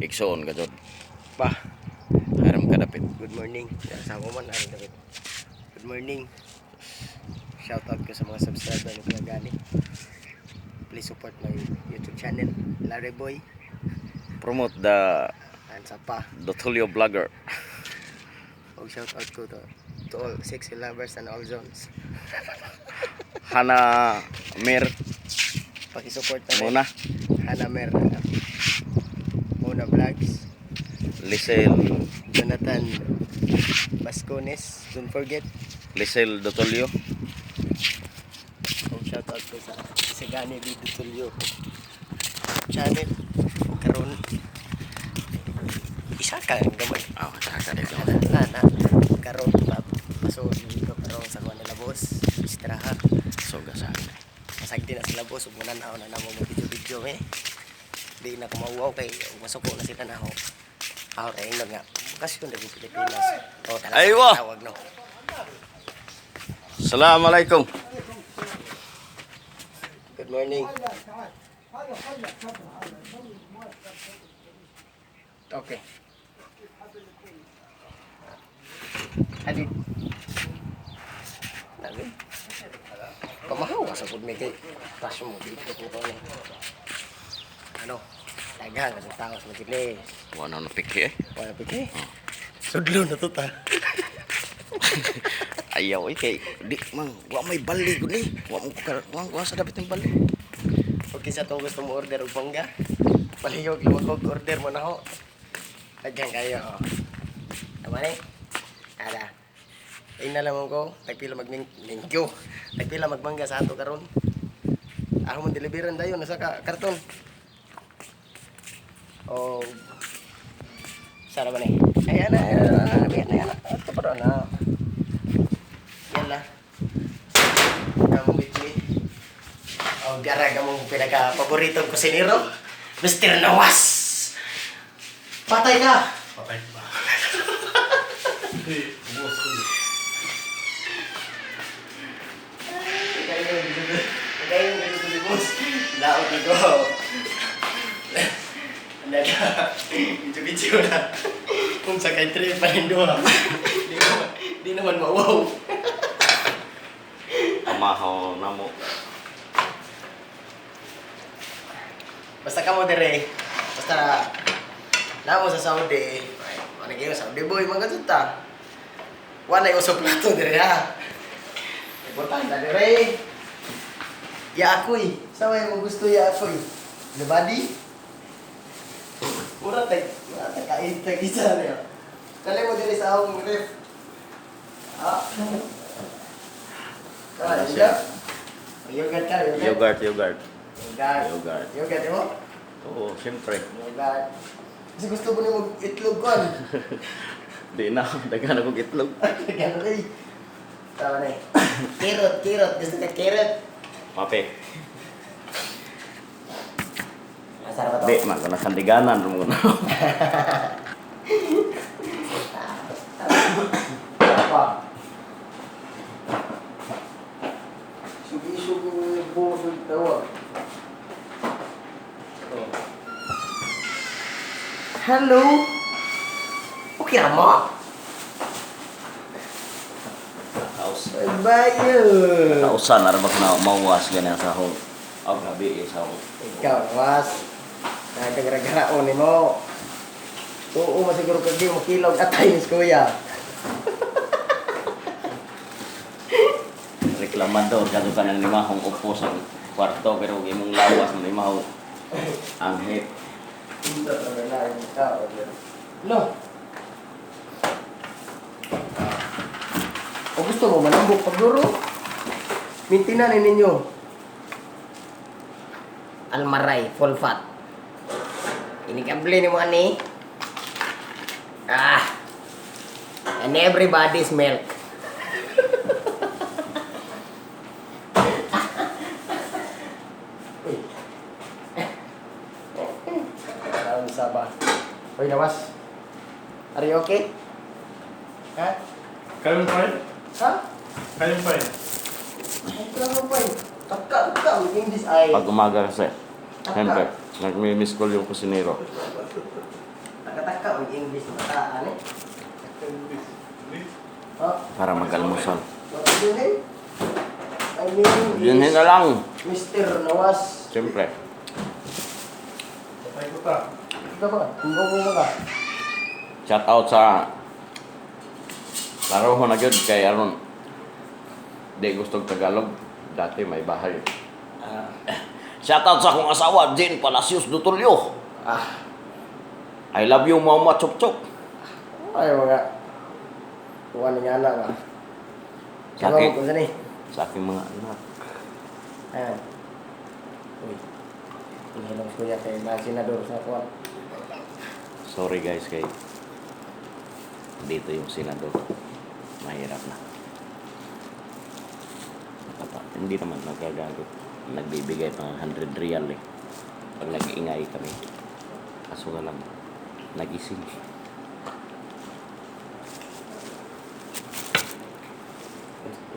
Igsoon ka jud. Pa, Haram ka dapit. Good morning. Kasama man ari David. Good morning. Shout out ko sa mga subscriber ni Kuya Gani. Please support my YouTube channel, Larry Boy. Promote the And sa pa. Dotulio vlogger. Og shout out ko to all sexy lovers and all zones. Hana Mir Paki-support na rin. muna. Hana Mer. Mona Vlogs. Lisel Jonathan Bascones. Don't forget. Lisel Dotulio. Og shout out ko sa Isagani B. Dutulio channel. Karon isa ka gamay. Ah, saka dito. Na na karon pa paso dito karon sa kuan nila, boss. Istraha. Soga sa akin. Masagdi na sila, boss, ug munan-aw na namo mo video video eh. Di na ko mauwaw kay masuko na sila na ako. Ako rin nga. Bakasyon na Pilipinas. Oh, talaga Aywa! tawag no. Assalamualaikum. Good morning. Okay. Adi. Nagi. Pamahawa sa pud may kay tas mo dito ko ko. Ano? Daghang sa tao sa majlis. Wala na piki eh. Wala piki. Sudlo na to ta. Ayaw eh kay di mang wa may bali gud ni. Wa mo ka wa wa sa dapit ng bali. Okay sa tong gusto mo order og bangga. Palihog lumag og order mo na ho. Daghang kayo. Oh. Tama ni? Ada. Ay na lang ko, tagpila magmingyo. Tagpila magmangga sa ato karon. Ako mo deliveran dayon nasa ka karton. O Sara ba ni? Ay ana, ana, ana, ana, ana. Ato pa na. Yan na. Come with me. O gara ka mong pinaka-paboritong kusinero, Mr. Nawas! Patay ka! Patay ba? Hey, boss ko. Kaya yung gusto ni boss. Laot na ko. Naga, video-video na. Kung sa kay trip pa rin duha. Di naman mawaw. Pamahaw na mo. Basta ka mo dire. Basta namo sa Saudi. Ay, ano kayo Saudi boy mga ta. Wala yung uso plato dire ha. Importante na dire. Ya ako'y. Sa may mo gusto ya ako'y. Nobody? Mura tag kain tag isa niya. Kali mo dire sa akong ref. Ah. Ah, Ano siya? Yogurt ka, yogurt. Yogurt, yogurt. Yogurt. Yogurt. Yogurt mo? Oo, siyempre. Yogurt. Kasi gusto ko nimo itlog kon. Di na, daghan akong itlog. Ganun eh. Tama na eh. Carrot, carrot. Gusto ka carrot? Mape. Masarap ba to? Di, man, kuna sandiganan mo na. Pa. Sugi-sugi mo yung buso yung tawag. Oh. Hello? Okay ra mo? Kaus. Bayo. Kausan na ba na mawas ganyan sa home. Oh, grabe eh, sa home. Ikaw, was. Nagagragaraon ni mo. Oo, masiguro ka di mo kilog atay ni kuya. Reklamador kadto ka nang limahong upo sa kwarto pero imong lawas ng limahong anghit. Ito na yung tao. No. O gusto mo manambok pagduro? Mintinan ni ninyo. Almaray, full fat. Inikable ni mo ani. Ah. And everybody's milk. Uy. Kaon sa ba? Uy, Nawas. Are you okay? Ha? Kaya mo pa? Ha? Kaya mo pa. Ay, klaro pa eh. Taka, taka. English ay. Pag umaga kasi, siyempre, nagmi-miss call yung kusinero. Taka-taka og English bataan eh. This. This. Oh, Para mag-almusal. what is your name? My name Yun is na lang. Mr. Nawas. Siyempre. Patay ko ta. Ikaw ba? Tumbo mo ka. Shout out sa Laro ko na gyud kay aron di gustong Tagalog. Dati may bahay. Ah. Shout out sa akong asawa, Jane Palacios Dutulyo. Ah. I love you, Mama Chop Chop. Ay mga kuan nga na ba. Sa Sa akin. akin. Ni. Sa aking mga anak. Ayan. Uy. Inilong kuya kay mga senador sa kuan. Sorry guys kay dito yung senador. Mahirap na. Hindi naman nagagalit. Nagbibigay pa ng 100 real eh. Pag nag-ingay kami. Kaso nga lang, nagising.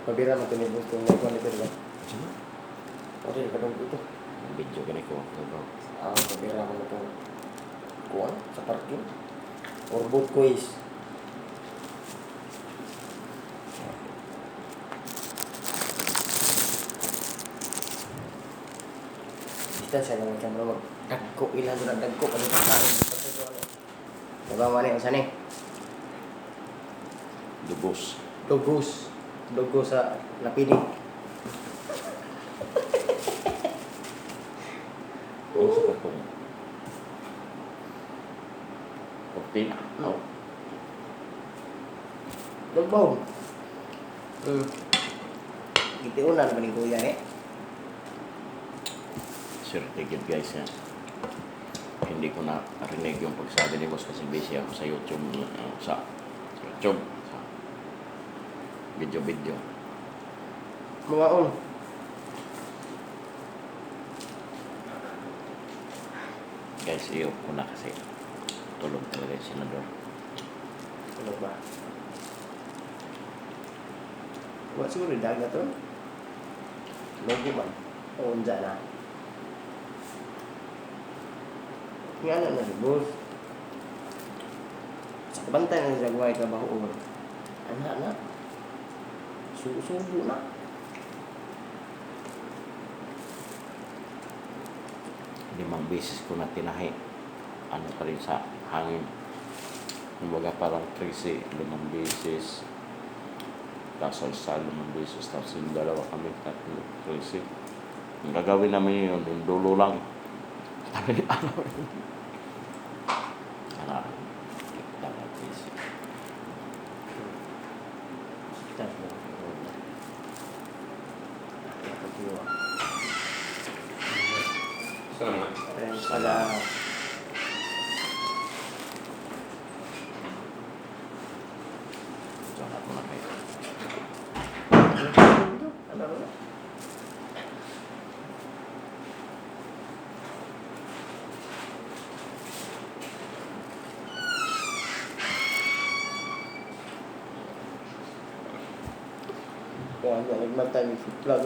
Ipabira mo tunay gusto mo kuan dito ba? Ore kadong ito. Video ka na ko. Ah, pabira ko na itong kuan sa parking. Or boat quiz. Distansya lang ang camera mag dagko ilan doon ang dagko ano pa sa Diba man eh, saan eh? Dugos. Dugos. Dugos sa Lapidi. Ano sa katong? 14? Oh. Dugbaw. Gitiunan ba ni kuya eh? Swerte gyud guys ha. Hindi ko na narinig yung pagsabi ni boss kasi busy ako sa YouTube, sa YouTube, sa video video. Mga on. Guys, i-off ko na kasi tulog talaga yung senador. Ano ba? Wa siguro dagat to. Logo man. O unsa na. Nga na na si boss. Sa kabantay na siya guway trabaho or. Ana na. Subo na. Limang beses ko na tinahi. Ano pa rin sa hangin. Kumbaga parang 13, limang beses. Tapos isa, limang beses. Tapos yung dalawa kami, tatlo, 13. Ang gagawin namin yun, yung dulo lang. Sabi ni ano yun. Ano, dapat beses. Tatlo. Salamat. Salamat. So, ako na kayo. Ano na? Kung ano, nagmatay yung vlog.